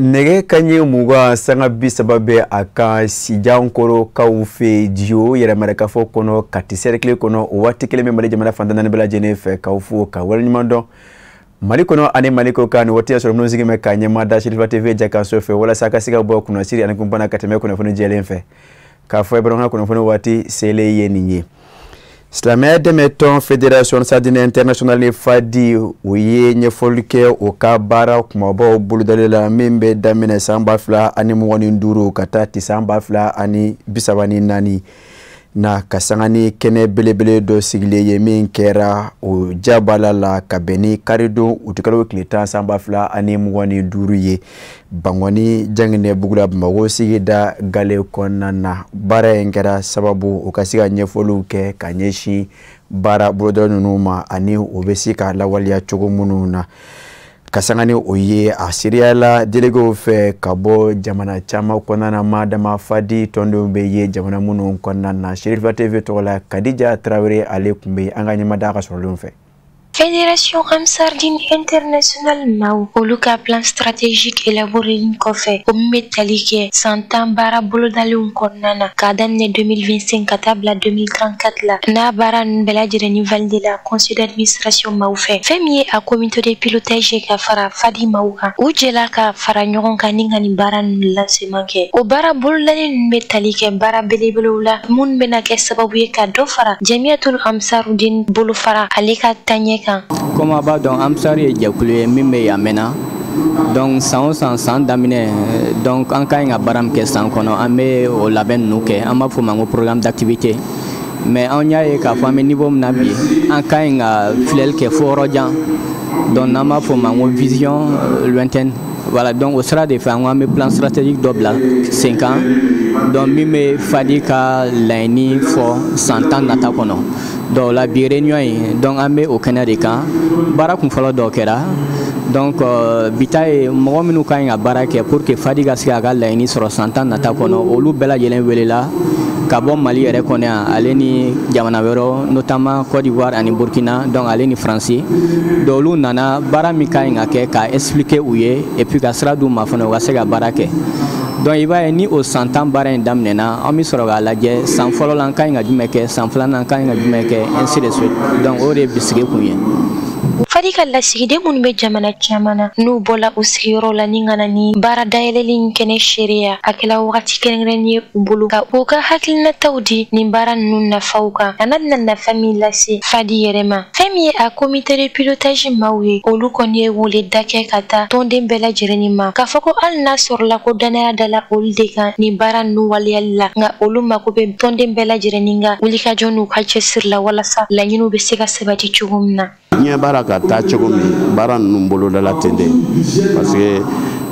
Nɛgɛ kanɲɛ 20:30 bɛ a kan Sijankɔrɔkaw fɛ Jiyo yɛrɛmarakafo kɔnɔ Kati cercle kɔnɔ. O waati kelen bɛ Mali jamana fan 4 bɛɛ lajɛlen fɛ k'aw fo ka waleɲuman dɔn Mali kɔnɔ ani Mali kɔ kan. Nin waati y'a sɔrɔ minnu sigi bɛ ka ɲɛmaa da Serifa TV jakanso fɛ walasa ka se ka bɔ kunnasiri ani kunbana ka tɛmɛ kunnafoni jɛlen fɛ. K'a fɔ bamanankan kunnafoni waati selen ye nin ye. Silamɛya dɛmɛ tɔn Fédération Ansar-Dine Internationale FADI, o ye ɲɛfɔli kɛ o ka baara kumabaw bolodali la min bɛ daminɛ san 2025 ka taa ti san 2034 na, ka sanga ni kɛnɛ belebele dɔ sigilen ye min kɛra o jabala la ka bɛn ni karidon utikalo tile 10 san 2025 ye Bangɔni Janginɛ Bugula Bamakɔ sigida gale kɔnɔna na. Baara in kɛra sababu o ka se ka ɲɛfɔliw kɛ ka ɲɛsin baara bolodali ninnu ma ani o bɛ se ka lawaleya cogo minnu na. Ka sanga ni o ye, a seereyala déléguéw fɛ ka bɔ jamana caman kɔnɔna na, ma dama FADI tɔndenw bɛ ye jamana minnu kɔnɔna na. Serifa TV tɔgɔ la, Kadija Tarawele, ale tun bɛ an ka ɲɛmada ka sɔrɔlenw fɛ. Fédération Ansar-Dine Internationale maaw, olu ka plan stratégique élaboré kɔfɛ, o min bɛ tali kɛ san 10 baara bolodalenw kɔnɔna na k'a daminɛ 2025 ka taa bila 2034 la, n'a baara ninnu bɛɛ lajɛlen validé la conseil d'administration maaw fɛ, fɛn min ye a comité de pilotage ye ka fara FADI maaw kan, u jɛla ka fara ɲɔgɔn kan ni ka nin baara ninnu lancement kɛ. O baara bolodalen ninnu bɛ tali kɛ baara belebelew la minnu bɛna kɛ sababu ye ka dɔ fara Jamiyatul Ansarudine bolofara ale ka taaɲɛ kan. Komi a b'a dɔn, Ansar ye jɛkulu ye min bɛ yan mɛnna. Donc san o san, san daminɛ, donc an ka ɲi ka baara min kɛ san kɔnɔ, an bɛ o labɛn ninnu kɛ, an b'a fɔ o ma ko programme d'activité. Mais an y'a ye k'a fɔ an bɛ niveau min na bi, an ka ɲi ka filɛli kɛ fo yɔrɔ jan. Donc n'an b'a fɔ o ma ko vision lointaine. Voilà, donc o sira de fɛ, an ko an bɛ plan stratégique dɔ bila sen kan, donc min bɛ FADI ka laɲini fɔ san 10 nata kɔnɔ. Donc o la bi réunion in, donc an bɛ o kɛnɛ de kan. Baara kunfɔlɔ dɔw kɛra. Donc bi ta ye mɔgɔ minnu ka ɲi ka baara kɛ pour que FADI ka se k'a ka laɲini sɔrɔ san 10 nata kɔnɔ, olu bɛɛ lajɛlen welela ka bɔ Mali yɛrɛ kɔnɔ yan, ale ni jamana wɛrɛw, notamment Côte d'Ivoire ani Burkina, donc ale ni Faransi. Donc olu nana baara min ka ɲi ka kɛ, k'a expliquer u ye et puis ka sira d'u ma fana u ka se ka baara kɛ. Donc i b'a ye, ni o san 10 baara in daminɛna, an bɛ sɔrɔ k'a lajɛ san fɔlɔ la an ka ɲi ka jumɛn kɛ, san filanan an ka ɲi ka jumɛn kɛ, ainsi de suite. Donc o de ye bisigi kun ye. FADI ka lasigiden minnu bɛ jamana caman na, n'u bɔla u sigiyɔrɔ la ni ka na ni baara dayɛlɛli in kɛnɛ seereya, a kɛla wagati kɛrɛnkɛrɛnnen ye u bolo ka u ka hakilinataw di nin baara ninnu nafaw kan, a n'a bɛna nafa min lase FADI yɛrɛ ma. Fɛn min ye a comité de pilotage maaw ye, olu kɔni ye wele da kɛ ka taa tɔnden bɛɛ lajɛlen ma k'a fɔ ko hali n'a sɔrɔla ko danaya dala olu de kan nin baara ninnu waleyali la, nka olu mako bɛ tɔnden bɛɛ lajɛlen ka wulikajɔ n'u ka cɛsiri la walasa laɲiniw bɛ se ka sabati cogo min na. Diɲɛ baara ka taa cogo min, baara ninnu bolodala ten de, parce que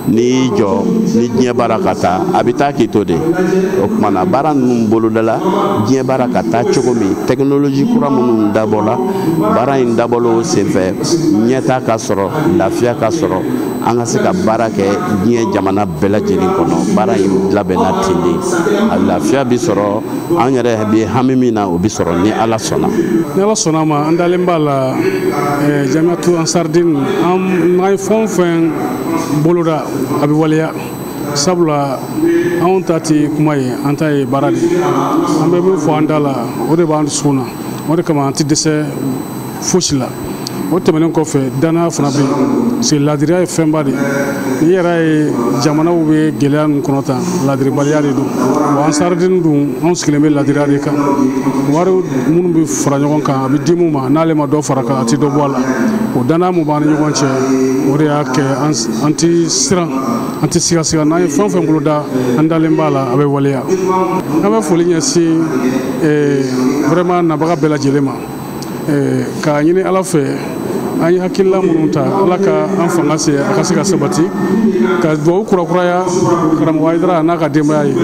n'i y'i jɔ ni diɲɛ baara ka taa, a bɛ taa k'i to de. O tuma na baara ninnu bolodala diɲɛ baara ka taa cogo min, technologie kura minnu dabɔla, baara in dabɔla o senfɛ, ɲɛtaa ka sɔrɔ, lafiya ka sɔrɔ, an ka se ka baara kɛ diɲɛ jamana bɛɛ lajɛlen kɔnɔ. Baara in labɛnna ten de, a lafiya bi sɔrɔ, an yɛrɛ bɛ hami min na, o bi sɔrɔ ni Ala sɔnna. Ni Ala sɔnna ma, an dalen b'a la Jamiatu Ansardine, an n'an ye fɛn o fɛn boloda, a bɛ waleya, sabula anw ta tɛ kuma ye, an ta ye baara de ye. An bɛ min fɔ an da la, o de b'an dusukun na, o de kama an tɛ dɛsɛ fosi la. O tɛmɛnen kɔfɛ, danaya fana bɛ yen, parce que ladiriya ye fɛnba de ye. N'i yɛrɛ ye jamanaw bɛ gɛlɛya min kɔnɔ tan, ladiribaliya de don wa. Ansardine dun, anw sigilen bɛ ladiriya de kan. Wari minnu bɛ fara ɲɔgɔn kan, a bɛ di mun ma, n'ale ma dɔ fara kan, a tɛ dɔ bɔ a la. O danaya mun b'an ni ɲɔgɔn cɛ, o de y'a kɛ an tɛ siran, an tɛ sigasiga. N'an ye fɛn o fɛn boloda, an dalen b'a la a bɛ waleya. An bɛ foli ɲɛsin vraiment nabaga bɛɛ lajɛlen ma, k'a ɲini Ala fɛ, an ye hakilila minnu ta, Ala ka an fanga se a ka se ka sabati, ka duwawu kurakuraya karamɔgɔ Hayidara n'a ka denbaya ye,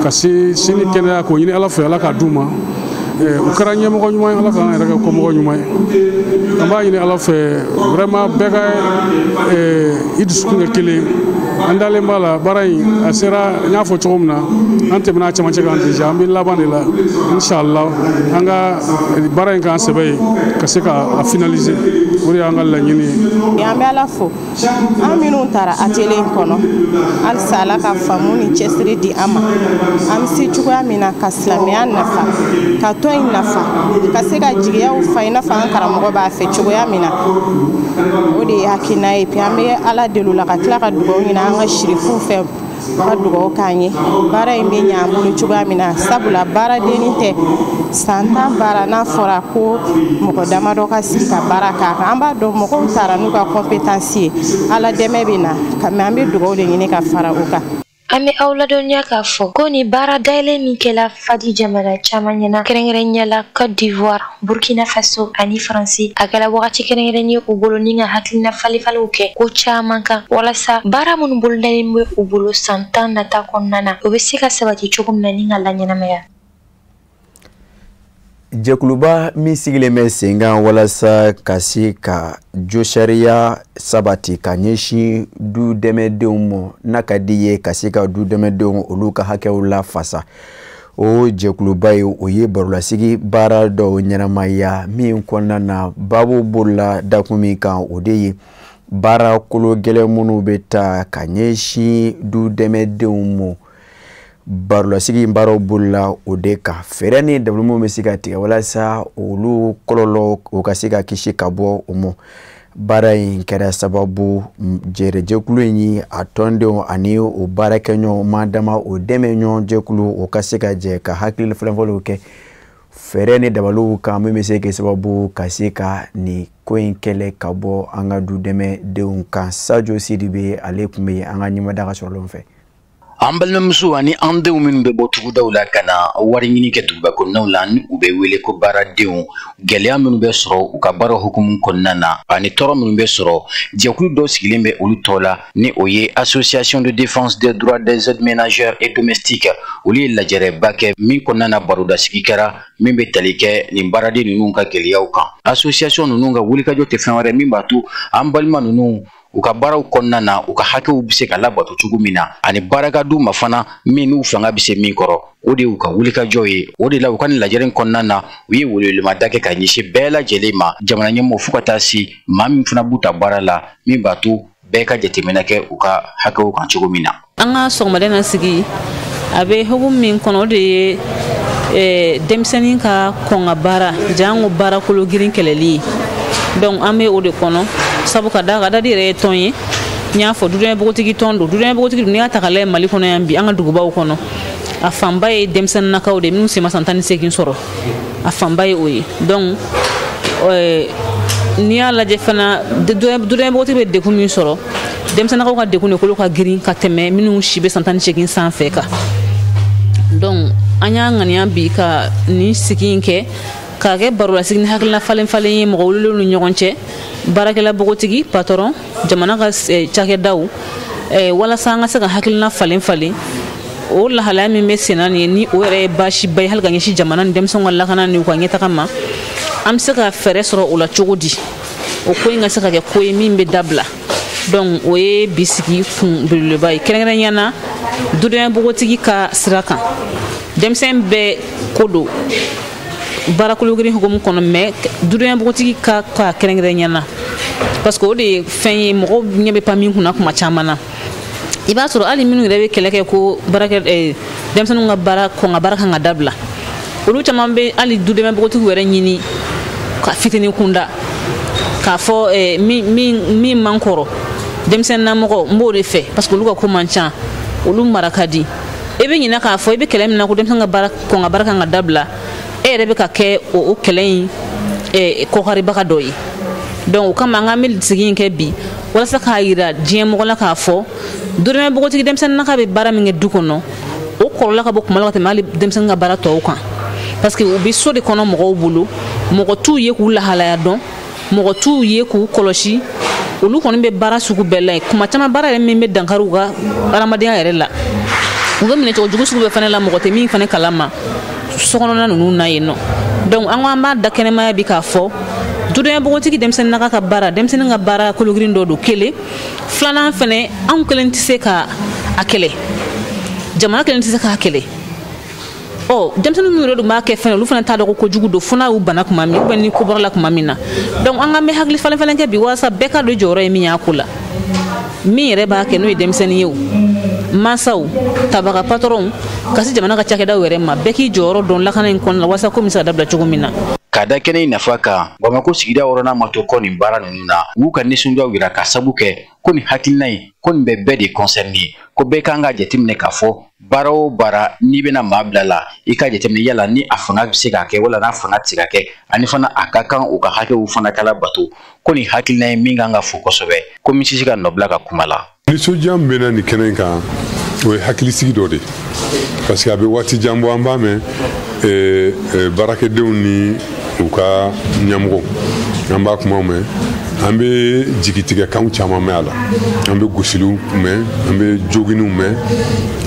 ka se sini kɛnɛya k'o ɲini Ala fɛ, Ala k'a d'u ma. U kɛra ɲɛmɔgɔ ɲuman ye, Ala k'an yɛrɛ kɛ kɔmɔgɔ ɲuman ye. An b'a ɲini Ala fɛ vraiment bɛɛ ka i dusukun kɛ kelen. An dalen b'a la baara in a sera n y'a fɔ cogo min na, an tɛmɛna a cɛmancɛ kan déjà, an bɛ laban de la. Inshallah, an ka baara in k'an sɛbɛ ye ka se ka a finaliser, o de y'an ka laɲini ye. An bɛ Ala fo, an minnu taara atelier in kɔnɔ, halisa Ala ka faamu ni cɛsiri di an ma, an bɛ se cogoya min na ka silamɛya nafa, ka tɔn in nafa, ka se ka jigiyaw fa i n'a fɔ an karamɔgɔ b'a fɛ cogoya min na. O de ye hakilina ye. Puis an bɛ Ala deli o la, ka tila ka dugawu ɲini an ka sirifuw fɛ, u ka dugawu k'an ye, baara in bɛ ɲɛ an bolo cogoya min na. Sabula baaradenni tɛ, san 10 baara, n'a fɔra ko mɔgɔ damadɔ ka sigi ka baara k'a kan, an b'a dɔn mɔgɔw taara n'u ka compétence ye. Ala dɛmɛ bɛ na, mais an bɛ dugawu de ɲini ka fara o kan. An bɛ aw ladɔnniya k'a fɔ ko nin baara dayɛlɛ min kɛla Fadi jamana caman ɲɛna, kɛrɛnkɛrɛnnenya la Côte d'Ivoire, Burkina Faso ani Faransi, a kɛla wagati kɛrɛnkɛrɛn ye u bolo ni ka hakilina falenfalenw kɛ ko caman kan, walasa baara minnu bolodalen bɛ u bolo san 10 nata kɔnɔna na, o bɛ se ka sabati cogo min na ni ka laɲɛnamaya. Jɛkuluba min sigilen bɛ sen kan walasa ka se ka josariya sabati ka ɲɛsin du dɛmɛdenw ma, n'a ka di ye ka se ka du dɛmɛdenw olu ka hakɛw lafasa, o jɛkuluba ye, o ye barolasigi baara dɔw ɲɛnamaya min kɔnɔna na baabu bolola dakun min kan, o de ye baara kolo gɛlɛn minnu bɛ ta ka ɲɛsin du dɛmɛdenw ma. Barolasigi baaraw bolola o de kan, fɛɛrɛ ni dabaliw bɛ se ka tigɛ walasa olu kɔlɔlɔ o ka se ka kisi ka bɔ o ma. Baara in kɛra sababu jɛrɛjɛkulu in ye a tɔndenw ani o baarakɛɲɔgɔn ma dama o dɛmɛ ɲɔgɔn jɛkulu, o ka se ka jɛ ka hakili falenfɔliw kɛ fɛɛrɛ ni dabaliw kan min bɛ se kɛ sababu ka se ka nin ko in kɛlɛ ka bɔ an ka du dɛmɛdenw kan. Sajo Sidibe, ale tun bɛ an ka ɲɛmada ka sɔrɔlenw fɛ. An balimamuso ani an denw minnu bɛ bɔ tugudaw la ka na wari ɲini kɛ duguba kɔnɔnaw la, ni u bɛ wele ko baaradenw, gɛlɛya minnu bɛ sɔrɔ u ka baara hukumu kɔnɔna na ani tɔɔrɔ minnu bɛ sɔrɔ, jɛkulu dɔ sigilen bɛ olu tɔ la, ni o ye Association de défense des droits des aides ménagères et domestiques. Olu ye lajɛrɛba kɛ min kɔnɔna na barodasigi kɛra min bɛ tali kɛ nin baaraden ninnu ka gɛlɛyaw kan. Association ninnu ka wulikajɔ tɛ fɛn wɛrɛ min b'a to an balima ninnu u ka baaraw kɔnɔna na, u ka hakɛw bɛ se ka labato cogo min na, ani baara ka d'u ma fana min n'u fanga bɛ se min kɔrɔ, o de y'u ka wulikajɔ ye. O de la, u ka nin lajɛrɛ in kɔnɔna na, u ye welewelemada kɛ ka ɲɛsin bɛɛ lajɛlen ma, jamana ɲɛmɔgɔ fo ka taa se maa min fana b'u ta baara la, min b'a to bɛɛ ka jateminɛ kɛ u ka hakɛw kan cogo min na. An ka sɔgɔmada na sigi a bɛ hukumu min kɔnɔ, o de ye denmisɛnnin ka kɔn ka baara jango baara kolo girin kɛlɛli ye. Donc an bɛ o de kɔnɔ, sabu ka da kan ADAD yɛrɛ ye tɔn ye, n y'a fɔ, dudɛmɛ npogotigi tɔn don. Dudɛmɛ npogotigi dun, n'i y'a ta k'a lajɛ Mali kɔnɔ yan bi, an ka dugubaw kɔnɔ, a fanba ye denmisɛnninnakaw de minnu sen ma san 18 sɔrɔ, a fanba ye o ye. Donc n'i y'a lajɛ fana, dudɛmɛ npogotigi bɛ degun min sɔrɔ, denmisɛnninnakaw ka degun de kolo ka girin ka tɛmɛ minnu si bɛ san 18 sanfɛ kan. Donc an y'a ŋaniya bi ka nin sigi in kɛ k'a kɛ barolasigi ni hakilina falen falen ye mɔgɔ welelenw ni ɲɔgɔn cɛ, baarakɛla bogotigi, patron, jamana ka cakɛdaw, walasa an ka se ka hakilina falen falen o lahalaya min bɛ senna nin ye, ni o yɛrɛ ye baasiba ye hali ka ɲɛsin jamana ni denmisɛnw ka lakana ni u ka ɲɛtaga ma. An bɛ se ka fɛɛrɛ sɔrɔ o la cogo di, o ko in ka se ka kɛ ko ye min bɛ dabila? Donc o ye bi sigi kun belebeleba ye, kɛrɛnkɛrɛnnenya na dudɛmɛ bogotigi ka sira kan. Denmisɛn bɛɛ ko don baara kologirin hukumu kɔnɔ, mais dudɛmɛ bogotigi ka kɛrɛnkɛrɛnnenya na, parce que o de ye fɛn ye mɔgɔw ɲɛ bɛ pan min kunna kuma caman na. I b'a sɔrɔ hali minnu yɛrɛ bɛ kɛlɛ kɛ ko baarakɛ denmisɛnninw ka baara kɔn ka baara kan ka dabila, olu caman bɛ hali dudɛmɛ bogotigiw yɛrɛ ɲini ka fitinin kunda k'a fɔ min man kɔrɔ denmisɛnninnamɔgɔ, n b'o de fɛ, parce que olu ka ko man ca, olu mara ka di. E bɛ ɲinɛ k'a fɔ i bɛ kɛlɛ min na ko denmisɛn ka baara kɔn ka baara kan ka dabila, e yɛrɛ bɛ ka kɛ o kɛlɛ in kɔkaribaga dɔ ye. Donc o kama an k'an bɛ sigi in kɛ bi walasa k'a yira diɲɛ mɔgɔ la k'a fɔ dudɛmɛ bogotigi denmisɛnninnaka bɛ baara min kɛ du kɔnɔ, o kɔlɔlɔ ka bɔ kuma la ka tɛmɛ hali denmisɛnnin ka baara tɔw kan, parce que u bɛ so de kɔnɔ mɔgɔw bolo, mɔgɔ t'u ye k'u lahalaya dɔn, mɔgɔ t'u ye k'u kɔlɔsi. Olu kɔni bɛ baara sugu bɛɛ la yen, kuma caman baara yɛrɛ min bɛ dankari u ka adamadenya yɛrɛ la, u bɛ minɛ cogo jugu sugu bɛɛ fana la, mɔgɔ tɛ min fana kalama sokɔnɔna ninnu na yen nɔ. Donc an ko an b'a da kɛnɛmaya bi k'a fɔ Dudenya npogotigi denmisɛnnin naka ka baara, denmisɛnnin ka baara kologirin dɔ don kelen. Filanan fɛnɛ, anw kelen tɛ se ka a kɛlɛ, jamana kelen tɛ se k'a kɛlɛ. Ɔ denmisɛnnin minnu yɛrɛ dun b'a kɛ fɛnɛ, olu fana t'a dɔn ko kojugu don fo n'a y'u bana tuma min ou bien ni ko bɔra la tuma min na. Donc an ka bɛ hakili falen falen kɛ bi walasa bɛɛ ka dɔn jɔyɔrɔ ye min y'a ko la. Min yɛrɛ b'a kɛ n'o ye denmisɛnnin ye, o mansaw, tabaga patɔrɔnw, ka se jamana ka cakɛdaw yɛrɛ ma, bɛɛ k'i jɔyɔrɔ dɔn lakana in kɔnɔna la walasa ko min bɛ se ka dabila cogo min na. Ka da kɛnɛ in nafa kan, Bamako sigida wɔɔrɔnan ma to kɔ nin baara ninnu na. U y'u ka nisɔndiyaw yira ka sabu kɛ ko nin hakilina in, ko nin bɛ bɛɛ de concerné, ko bɛɛ kan ka jateminɛ k'a fɔ baara o baara n'i bɛna maa bila la, i ka jateminɛ yala ni a fanga bɛ se k'a kɛ wala n'a fanga tɛ se ka kɛ, ani fana a ka kan u ka hakɛw fana kala bato. Ko nin hakilina ye min kan ka fo kosɛbɛ, ko min tɛ se ka nɔbila ka kuma la. Nisɔndiya min bɛ na nin kɛnɛ in kan, o ye hakilisigi dɔ de ye, parce que a bɛ waati jan bɔ an b'a mɛn baarakɛdenw ni u ka ɲɛmɔgɔw, an b'a kumaw mɛn, an bɛ jigitigɛkanw caman mɛn a la, an bɛ gosiliw mɛn, an bɛ joginiw mɛn,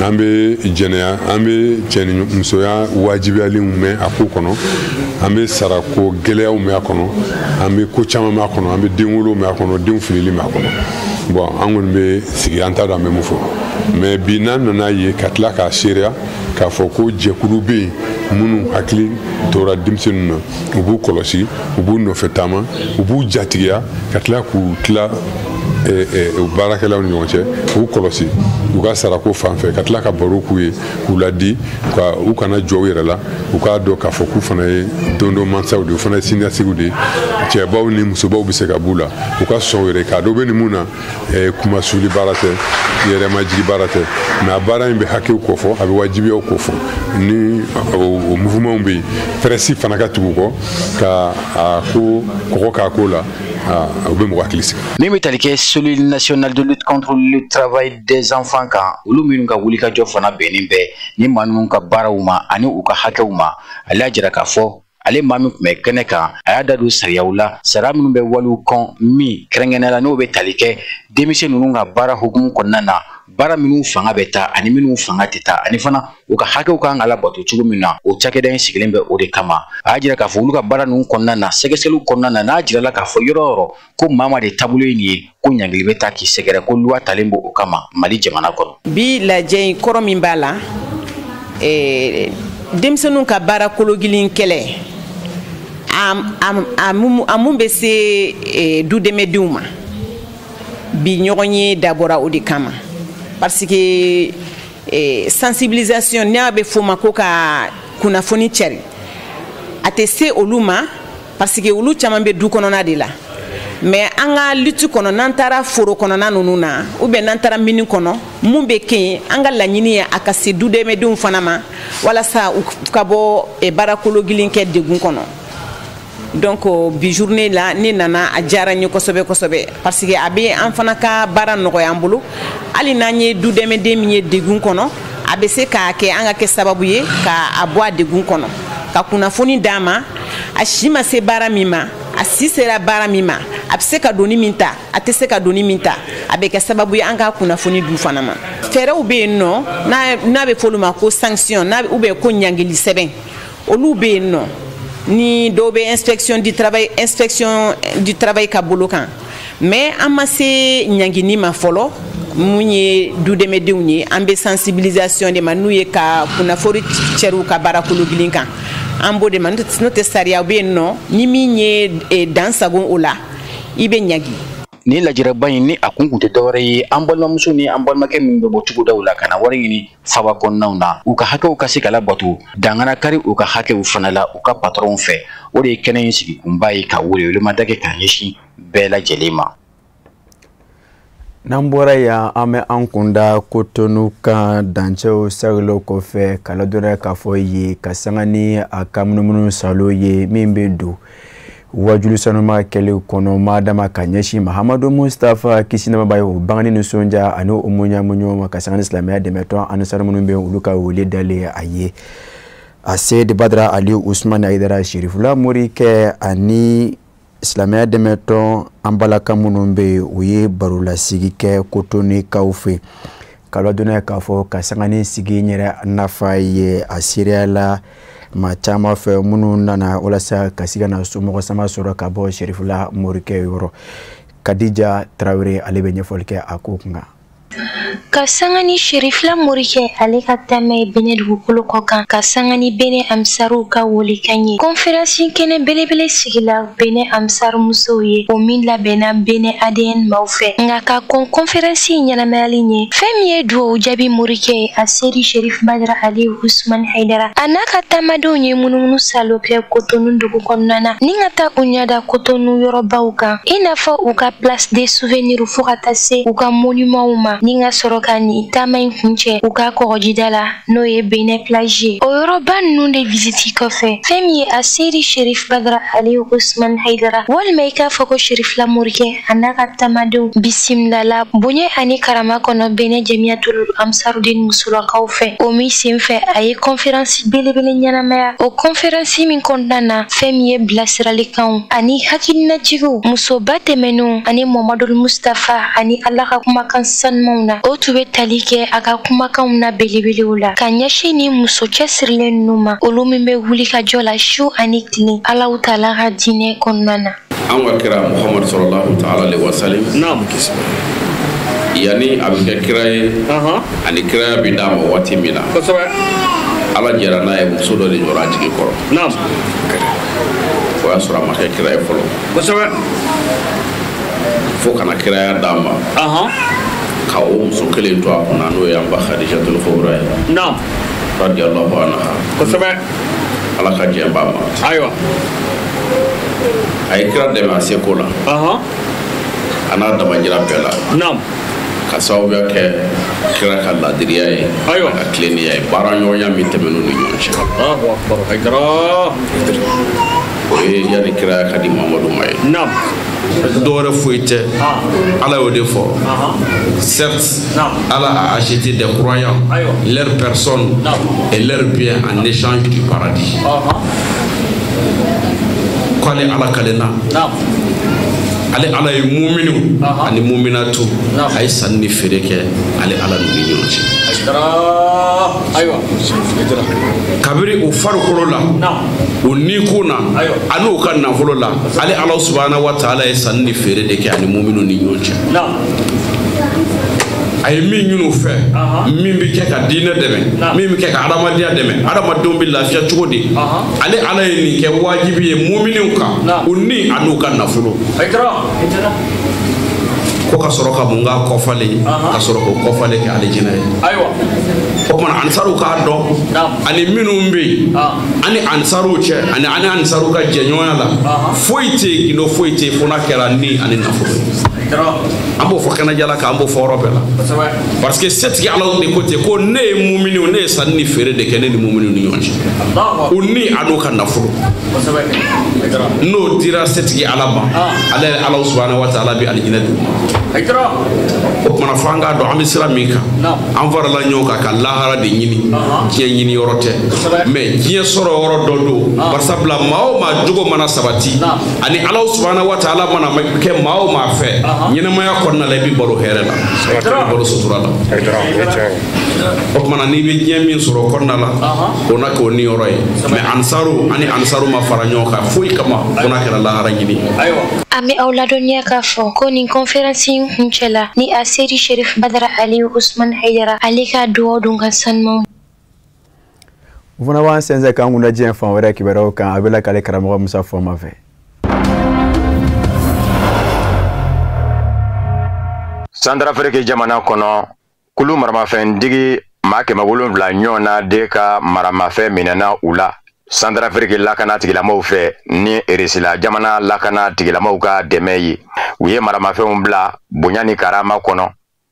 an bɛ jɛnɛya, an bɛ cɛnimusoya wajibiyalenw mɛn a ko kɔnɔ, an bɛ sarako gɛlɛyaw mɛn a kɔnɔ, an bɛ ko caman mɛn a kɔnɔ, an bɛ denwolo mɛn a kɔnɔ, denw filili mɛn a kɔnɔ. Bon, an kɔni bɛ sigi, an t'a dɔn an bɛ mun fɔ, mais bi n'an nana ye ka tila k'a seereya k'a fɔ ko jɛkulu bɛ yen minnu hakili tora denmisɛnninw na, u b'u kɔlɔsi, u b'u nɔfɛ taama, u b'u jatigiya, ka tila k'u tila baarakɛlaw ni ɲɔgɔn cɛ, k'u kɔlɔsi u ka sarako fan fɛ, ka tila ka baro k'u ye, k'u ladi ka u kana jɔ u yɛrɛ la, u k'a dɔn k'a fɔ k'u fana ye don dɔ mansaw de ye, u fana ye siniɲɛsigiw de ye, cɛbaw ni musobaw bɛ se ka b'u la, u ka sɔn u yɛrɛ k'a dɔn bɛ nin mun na. Kuma suli baara tɛ, yɛrɛmajigi baara tɛ, mais a baara in bɛ hakɛw kofɔ, a bɛ wajibiyaw kofɔ, ni o mouvement bɛ yen, presse fana ka tugu kɔ ka a ko kɔgɔ k'a ko la, o bɛ mɔgɔ hakili sigi. Min bɛ tali kɛ Cellule nationale de lutte contre le travail des enfants kan, olu minnu ka wulikajɔ fana bɛnnen bɛ ni maa ninnu ka baaraw ma ani u ka hakɛw ma, ale y'a jira k'a fɔ ale maa min tun bɛ kɛnɛ kan, a y'a da don sariyaw la, sariya minnu bɛ waliw kɔn min kɛrɛnkɛrɛnnenya la n'o bɛ tali kɛ denmisɛn ninnu ka baara hukumu kɔnɔna na, baara minnu fanga bɛ taa ani minnu fanga tɛ taa, ani fana u ka hakɛw kan ka labato cogo min na, o cakɛda in sigilen bɛ o de kama. A y'a jira k'a fɔ olu ka baara ninnu kɔnɔna na, sɛgɛsɛgɛliw kɔnɔna na, n'a jirala k'a fɔ yɔrɔ o yɔrɔ ko maa ma de taabolo ye nin ye, ko ɲangili bɛ taa k'i sɛgɛrɛ, ko luwa talen b'o kama Mali jamana kɔnɔ. Bi lajɛ in kɔrɔ min b'a la, denmisɛnninw ka baara kologilin kɛlɛ, a mun bɛ se dudɛmɛdenw ma, bi ɲɔgɔn ye dabɔra o de kama, parce que sensibilisation n'a bɛ f'o ma ko ka kunnafoni cari, a tɛ se olu ma parce que olu caman bɛ du kɔnɔna de la. Mais an ka lutte kɔnɔ, n'an taara foro kɔnɔna ninnu na ou bien n'an taara mini kɔnɔ, mun bɛ kɛ yen, an ka laɲini ye a ka se dudɛmɛdenw fana ma walasa u ka bɔ baara kologilin kɛ degun kɔnɔ. Donc bi journée la ne nana, a diyara n ye kosɛbɛ kosɛbɛ, parce que a bɛ an fana ka baara nɔgɔya an bolo. Hali n'an ye dudɛmɛden min ye degun kɔnɔ, a bɛ se k'a kɛ an ka kɛ sababu ye k'a bɔ a degun kɔnɔ, ka kunnafoni d'a ma, a si ma se baara min ma, a si sera baara min ma, a bɛ se ka doni min ta, a tɛ se ka doni min ta, a bɛ kɛ sababu ye an ka kunnafoni du fana ma. Fɛɛrɛw bɛ yen nɔ n'a bɛ fɔ olu ma ko sanction, n'a ou bien ko ɲangili sɛbɛn, olu bɛ yen nɔ, ni dɔw bɛ inspection du travail ka bolo kan, mais an ma se ɲangini ma fɔlɔ. Mun ye dudɛmɛdenw ye, an bɛ sensibilisation de ma, n'u ye ka kunnafoni cɛriw ka baara kologilin kan, an b'o de ma. N'o tɛ sariya bɛ yen nɔ, ni min ye dan sagon o la, i bɛ ɲangi. Nin lajɛrɛba in ni a kun tɛ dɔwɛrɛ ye, an balimamuso ni an balimakɛ minnu bɛ bɔ cogodaw la ka na wari ɲini faba kɔnɔnaw na, u ka hakɛw ka se ka labato, dangana kari u ka hakɛw fana la u ka patɔrɔnw fɛ. O de ye kɛnɛ in sigikunba ye ka welewelemada kɛ k'a ɲɛsin bɛɛ lajɛlen ma. N'an bɔra yan, an bɛ an kunda Kotonu kan dancɛw sɛgɛlo kɔfɛ, ka ladɔnniya k'a fɔ ye ka sanga ni a ka munumunu salo ye min bɛ don wajulu sanuma kɛlen kɔnɔ madama ka ɲɛsin Mahamadu Mustafa kisi nɛɛma b'a ye, o bangeni nisɔndiya ani o muɲa ma, ka sanga ni silamɛya dɛmɛtɔn ani sanu minnu bɛ olu ka wele dalen a ye. A Seyidi Badara Aliyu Usumani Ayidara Sherifula Morikɛ ani silamɛya dɛmɛtɔn an balaka minnu bɛ yen, u ye barolasigi kɛ Kotonikaw fɛ, ka ladɔnniya k'a fɔ ka sanga ni sigi in yɛrɛ nafa ye a seereya la Maa caman fɛ minnu nana walasa ka se ka na somɔgɔ sama sɔrɔ ka bɔ Serifula Morikɛ yɔrɔ. Kadija Tarawele ale bɛ ɲɛfɔli kɛ a ko kunkan. Ka sanga ni Serifula Morikɛ ale ka taama ye Benin dugukolo kɔ kan, ka sanga ni Benin Ansaruw ka welekan ye, kɔnferansi kɛnɛ belebele sigila Benin Ansaru musow ye, o min labɛnna Benin ADN maaw fɛ. Nka ka kɔn kɔnferansi in ɲɛnamayali ɲɛ, fɛn min ye duwawu jaabi Morikɛ ye, a seri Serif Badara Aliyu Usman Hayidara, a n'a ka taamadenw ye munumunu salo kɛ Kotonu dugu kɔnɔna na, ni ka taa u ɲɛda Kotonu yɔrɔbaw kan, i n'a fɔ u ka place des souvenirs fo ka taa se u ka monumentw ma, ni ka sɔrɔ ka nin taama in kuncɛ u ka kɔgɔjida la, n'o ye Benin plage ye. O yɔrɔba ninnu de visiti kɔfɛ, fɛn min ye a seri Serif Badara Aliyu Usman Hayidara, walima i k'a fɔ ko Serifula Morikɛ, a n'a ka taamadenw bisimilala bonya ani karama kɔnɔ Benin Jamiyatul Ansarudin musolakaw fɛ. O min senfɛ a ye kɔnferansi belebele ɲɛnamaya. O kɔnferansi min kɔnɔna na, fɛn min ye bilasiralikanw ani hakilinajigiw musoba tɛmɛnenw ani Mamadu Mustafa ani Ala ka kumakan sanumanw na, o tun bɛ tali kɛ a ka kumakanw na belebelew la ka ɲɛsin ni muso cɛsirilen ninnu ma, olu min bɛ wuli ka jɔ la su ani tile Alahu taala ka diinɛ kɔnɔna na. An ka kira Muhamadu sallallahu taala alaihi wa sallam, yanni a bɛ kɛ kira ye, ani kiraya bɛ d'a ma waati min na, Ala jɛra n'a ye, muso dɔ de jɔra a jigi kɔrɔ. O y'a sɔrɔ a ma kɛ kira ye fɔlɔ, fo kana kiraya d'a ma, ka o muso kelen to a kunna, n'o ye an ba Khadijatul Kubra ye, radiyallahu anha. Ala ka diɲɛ b'a ma. Ayiwa, a ye kira dɛmɛ a seko la, a n'a damajira bɛɛ la, ka sababuya kɛ kira ka ladiriya ye, a ka tilennenya ye, baara ɲɔgɔnya min tɛmɛn'u ni ɲɔgɔn cɛ. O ye yanni kiraya ka di Mamadu ma ye. Dɔwɛrɛ foyi tɛ, Ala y'o de fɔ. Certes, Allah a acheté des croyants, leur personne et leur bien en échange du paradis. K'ale Ala kalenna, ale Ala ye muminiw ani muminatu, a ye sanni ni feere kɛ ale Ala n'u ni ɲɔgɔn cɛ. Kabiri o farikolo la, o nikun na, a n'o ka nafolo la, ale Ala subahana wa taala ye sanni ni feere de kɛ ani muminiw ni ɲɔgɔn cɛ. A ye min ɲini u fɛ, min bɛ kɛ ka diinɛ dɛmɛ, min bɛ kɛ ka adamadenya dɛmɛ, adamadenw bɛ lafiya cogo di, ale Ala ye nin kɛ wajibi ye muminiw kan, u ni a n'u ka nafolo. Ko ka sɔrɔ ka mun k'a kɔfalen, ka sɔrɔ k'o kɔfalen kɛ alijinɛ ye. O kumana ansaruw k'a dɔn, ani minnu bɛ yen, ani ansaruw cɛ, ani ansaruw ka jɛɲɔgɔnya la, foyi tɛ yen, gindo foyi tɛ yen fo n'a kɛra ni ani nafolo ye. An b'o fɔ kɛnɛjala kan, an b'o fɔ yɔrɔ bɛɛ la, parce que setigi Ala de ko ten ko ne ye muminiw, ne ye sanni ni feere de kɛ ne ni muminiw ni ɲɔgɔn cɛ, u ni a n'u ka nafolo. N'o dira setigi Ala ma, ale yɛrɛ Ala subahana wa taala bɛ alijinɛ d'u ma. O kumana fo an k'a dɔn an bɛ sira min kan, an farala ɲɔgɔn kan ka lahara de ɲini, diɲɛ ɲini yɔrɔ tɛ, mais diɲɛ sɔrɔ yɔrɔ dɔ don. Barisabula maa o maa jogo mana sabati, ani Ala subahana wa taala mana kɛ maa o maa fɛ ɲɛnamaya kɔnɔna la, i bɛ balo hɛrɛ la, i bɛ balo sutura la. O kumana n'i bɛ diɲɛ min sɔrɔ o kɔnɔna la, o na k'o niyɔrɔ ye. Mais ansaru ani ansaru ma fara ɲɔgɔn kan foyi kama fo n'a kɛra lahara ɲini. An bɛ aw ladɔnniya k'a fɔ ko nin kɔnferansi in kuncɛ la ni a seri Serif Badara Aliyu Usman Hayidara ale ka duwawu don ka sanumanw. O fana b'an sɛnsɛn k'an kunna diɲɛ fan wɛrɛ kibaruyaw kan, a bɛ lakale karamɔgɔ Musa Fɔma fɛ. Santarafiriki jamana kɔnɔ, kulu maramafɛntigi maa 700 ɲɔgɔn na de ka maramafɛn minɛna u la Santarafiriki lakana tigilamɔgɔw fɛ ni Erisila jamana lakana tigilamɔgɔw ka dɛmɛ ye. U ye maramafɛnw bila bonya ni karama kɔnɔ.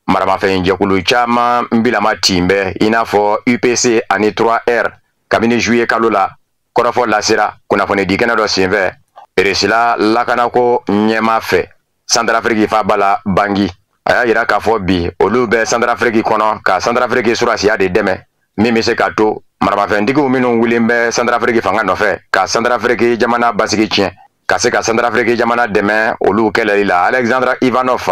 Maramafɛn jɛkulu caman bilama tin bɛ i n'a fɔ UPC ani 3R kabini juillet kalo la. Kɔrɔfɔ lasera kunnafonidikɛnɛ dɔ senfɛ Erisila lakanako ɲɛmaa fɛ Santarafiriki faaba la Bangi. A y'a yira k'a fɔ bi olu bɛ Santarafiriki kɔnɔ ka Santarafiriki surasiya de dɛmɛ min bɛ se ka to maramafɛntigiw minnu wulilen bɛ Santarafiriki fanga nɔfɛ ka Santarafiriki jamana basigi tiɲɛ, ka se ka Santarafiriki jamana dɛmɛ olu kɛlɛli la. Alexandre Ivanov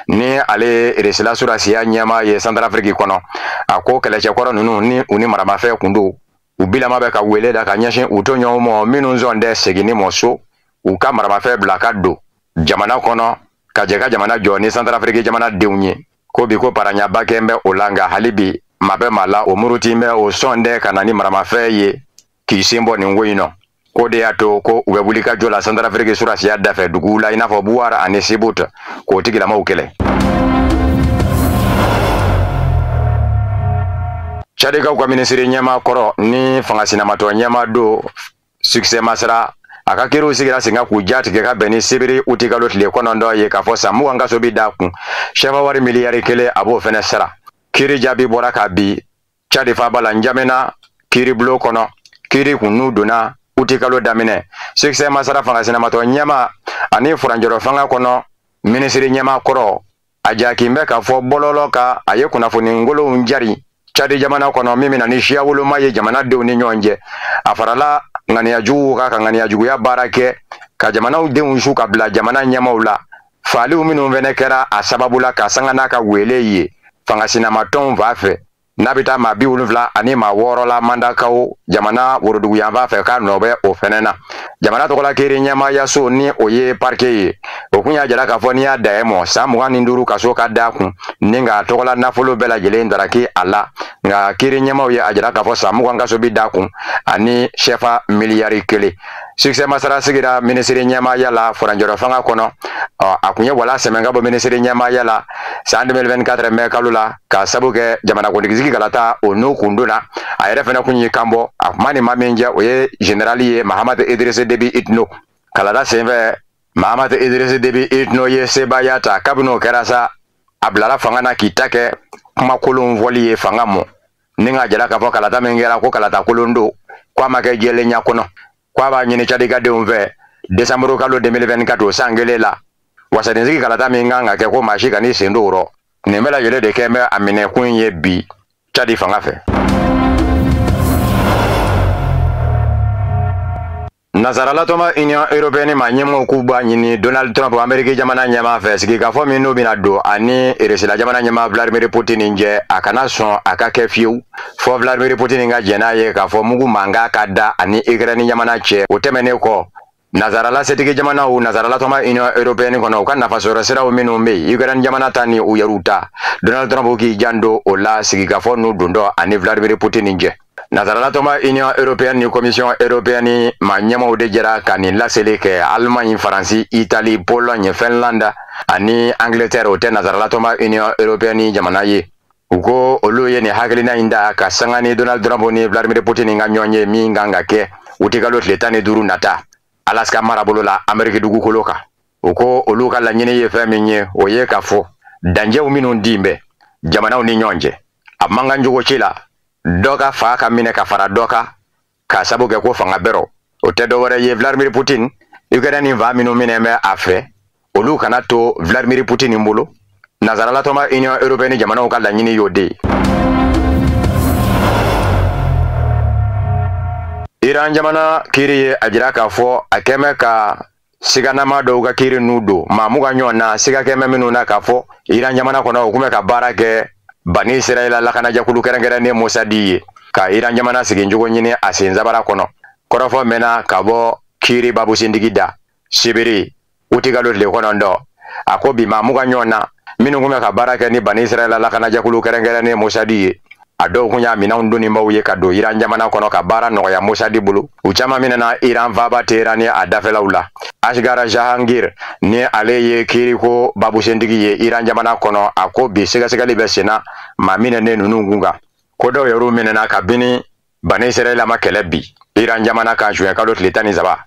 ni ale ye Erisila surasiya ɲɛmaa ye Santarafiriki kɔnɔ, a ko kɛlɛcɛkɔrɔ ninnu ni u ni maramafɛn kun don, U bilama bɛ ka wele da ka ɲɛsin u tɔɲɔgɔnw ma minnu sɔn tɛ seginni ma so, u ka maramafɛn bila ka don jamana kɔnɔ ka jɛ ka jamana jɔ ni Santarafiriki jamana denw ye. Ko bi ko paraɲaba kɛ bɛ o la, nka hali bi maa bɛ maa la o muruti bɛ o sɔn tɛ ka na ni maramafɛn ye k'i sen bɔ nin ko in nɔ. Ko de y'a to ko u bɛ wuli ka jɔ la Santarafiriki surasiya dafɛ duguw la i n'a fɔ Buwara ani Sibut k'o tigilamaw kɛlɛ. Cadikaw ka minisiri ɲɛmaa kɔrɔ ni fanga sinamatɔ ɲɛmaa don Succès Masra, a ka kiiriw sigira sen kan k'u jatigɛ ka bɛn ni sibiri utikalo tile 9 ye k'a fɔ san 20 kaso bi d'a kun, sɛfa wari miliyari 1 a b'o fɛnɛ sara. Kiiri jaabi bɔra ka bi Cadi faaba la Njamena kiiribulon kɔnɔ. Kiiri kun n'u donna utikalo daminɛ. Succès Masra fanga sinamatɔ ɲɛmaa ani furancɛrɔ fanga kɔnɔ minisiri ɲɛmaa kɔrɔ, a jakin bɛ k'a fɔ bɔlɔlɔ kan a ye kunnafoni ngolonw jari Cadi jamana kɔnɔ min bɛna ni siya woloma ye jamanadenw ni ɲɔgɔn cɛ. A farala ŋaniya juguw kan ka ŋaniya juguya baara kɛ ka jamanaw denw su ka bila jamana ɲɛmaaw la. Faaliw minnu fɛnɛ kɛra a sababu la ka sanga n'a ka wele ye fanga sinamatɔnw fan fɛ, n'a bɛ taa maa 76 la Mandakaw jamana woroduguyanfan fɛ k'a nɔ bɛ o fɛnɛ na. Jamana tɔgɔla kiiri ɲɛmaayaso ni o ye parquet ye, o kun y'a jira k'a fɔ n'i y'a da mɔ san 25 kaso ka d'a kun ni nka tɔgɔla nafolo bɛɛ lajɛlen daraki a la. Nka kiiri ɲɛmaaw ye a jira k'a fɔ san 20 kaso bi d'a kun ani sɛfa miliyari 1. Succès Masra sigira minisiri ɲɛmaaya la furancɛrɔ fanga kɔnɔ. A kun ye wala sɛmɛ ka bɔ minisiri ɲɛmaaya la san 2024 mɛ kalo la k'a sabu kɛ jamanakuntigi kalata o n'u kun donna. A yɛrɛ fɛnɛ kun y'i kan bɔ, a kuma ni maa min jɛ o ye général ye Mahamad Idriss Déby Itno. Kalata senfɛ Mahamad Idriss Déby Itno ye sebaaya ta. Kabini o kɛra sa, a bilala fanga na k'i ta kɛ kumakolon fɔli ye fanga mɔ, ni k'a jira k'a fɔ kalata min kɛra ko kalata kolon don, k'a ma kɛ jɛlenya kɔnɔ, k'a b'a ɲini Cadikadenw fɛ décembre kalo 2024 o san kelen la wasadensigi kalata min kan ka kɛ ko maa si kan'i sen don o rɔ. Nin bɛɛ lajɛlen de kɛ bɛ a minɛkun ye bi Cadi fanga fɛ. Nasaralatɔnba Union européenne ma ɲɛmɔgɔw k'u b'a ɲini Donald Trump Amérique jamana ɲɛmaa fɛ sigikafɔ min n'o bɛna don ani Russie jamana ɲɛmaa Vladimir Poutine cɛ, a kana sɔn a ka kɛ fiyewu fɔ Vladimir Poutine ka jɛn n'a ye k'a fɔ mugu mankan ka da ani Ukraine jamana cɛ. O tɛmɛnen kɔ, Nasarala setigi jamanaw Nasaralatɔnba Union européenne kɔnɔ u ka nafasɔrɔ siraw minnu bɛ yen, Ukraine jamana ta ni u yɛrɛw ta, Donald Trump k'i janto o la sigikafɔ n'u dontɔ ani Vladimir Poutine cɛ. Nasaralatɔnba Union européenne ni Commission européenne ma ɲɛmaaw de jɛra ka nin laseli kɛ. Allemagne, Faransi, Italie, Pologne, Finlande ani Angleterre o tɛ Nasaralatɔnba Union européenne jamana ye. U ko olu ye nin hakilina in da ka sanga ni Donald Trump ni Vladimir Poutine ka ɲɔgɔn ye min kan ka kɛ utikalo tile 15 nata Alaska marabolo la Amérique dugukolo kan. U ko olu ka laɲini ye fɛn min ye, o ye k'a fɔ danjɛw minnu di bɛ jamanaw ni ɲɔgɔn cɛ, a man kan cogo ci la dɔ ka fa ka minɛ ka fara dɔ kan k'a sabu kɛ ko fanga bɛrɔ. O tɛ dɔwɛrɛ ye Vladimir Poutine Ukraine ni fa minnu minɛ bɛ a fɛ, olu kana to Vladimir Poutine bolo. Nasaralatɔnba Union européenne jamanaw ka laɲini y'o de ye. Iran jamana kiiri ye a jira k'a fɔ a kɛmɛ ka siganama dɔw ka kiiri n'u don maa 20 ɲɔgɔn na, siga kɛmɛ minnu na k'a fɔ Iran jamana kɔnɔ u kun bɛ ka baara kɛ Bani Israɛla lakanajɛkulu kɛrɛnkɛrɛnnen Mossad ye ka Iran jamana sigicogo ɲini a sen sabara kɔnɔ. Kɔrɔfɔ mɛnna ka bɔ kiiri babusintigi da sibiri utikalo tile 9. A ko bi maa 20 ɲɔgɔn na minnu kun bɛ ka baara kɛ ni Bani Israɛla lakanajɛkulu kɛrɛnkɛrɛnnen Mossad ye, a dɔw kun y'a minɛnw donnibaw ye ka don Iran jamana kɔnɔ ka baara nɔgɔya Mossad bolo. U caman minɛna Iran faaba Teheran ni a dafɛlaw la. Asghar Jahangir ni ale ye kiiriko babusentigi ye Iran jamana kɔnɔ, a ko bi sɛgɛsɛgɛli bɛ senna maa minɛnen ninnu kun kan. Ko dɔw yɛrɛ minɛna kabini Bani Israɛla ma kɛlɛ bi Iran jamana kan juin kalo tile 13.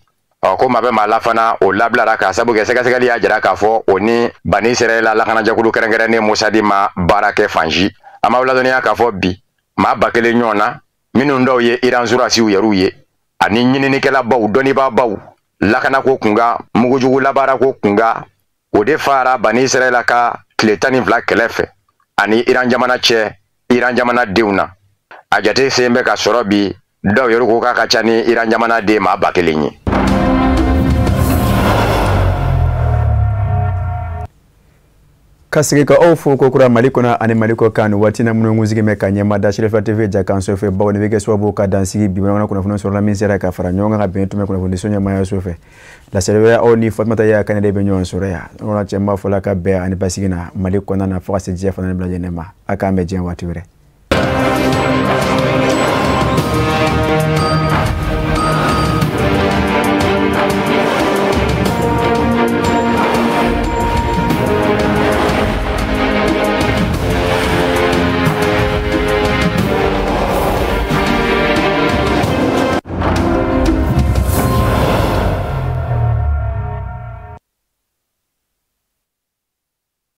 Ɔ ko maa bɛ maa la fana o labilara k'a sabu kɛ sɛgɛsɛgɛli y'a jira k'a fɔ o ni Bani Israɛla lakanajɛkulu kɛrɛnkɛrɛnnen Mossad ma baara kɛ fan si. An b'aw ladɔnniya k'a fɔ bi maa 1000 ɲɔgɔn na minnu dɔw ye Iran surasiw yɛrɛw ye ani ɲininikɛlabaw, dɔnnibaabaw, lakanako kunkan, mugujugu labaarako kunkan, o de fara Bani Israɛla ka tile 12 kɛlɛ fɛ ani Iran jamana cɛ Iran jamana denw na. A jate sen bɛ ka sɔrɔ bi dɔw yɛrɛ ko k'a ka ca ni Iran jamana den maa 1000 ye. Ka sigi ka aw fo kokura Mali kɔnɔ ani Mali kɔ kan waati na minnu sigi bɛ ka ɲɛma da Serifa TV jakanso fɛ bawo nin bɛ kɛ sababu ka dansigi bi bamanan kunnafoni sɔrɔla min sera ka fara ɲɔgɔn kan ka bɛn tun bɛ kunnafoni so ɲɛmaaya so fɛ laseli wɛrɛ aw ni Fatumata Yaya Kane de bɛ ɲɔgɔn sɔrɔ yan ɲɔgɔn cɛ n b'a fɔ la ka bɛn ani basigi na Mali kɔnɔna na fo ka se diɲɛ fana ni bila lajɛlen ma a k'an bɛn diɲɛ waati wɛrɛ.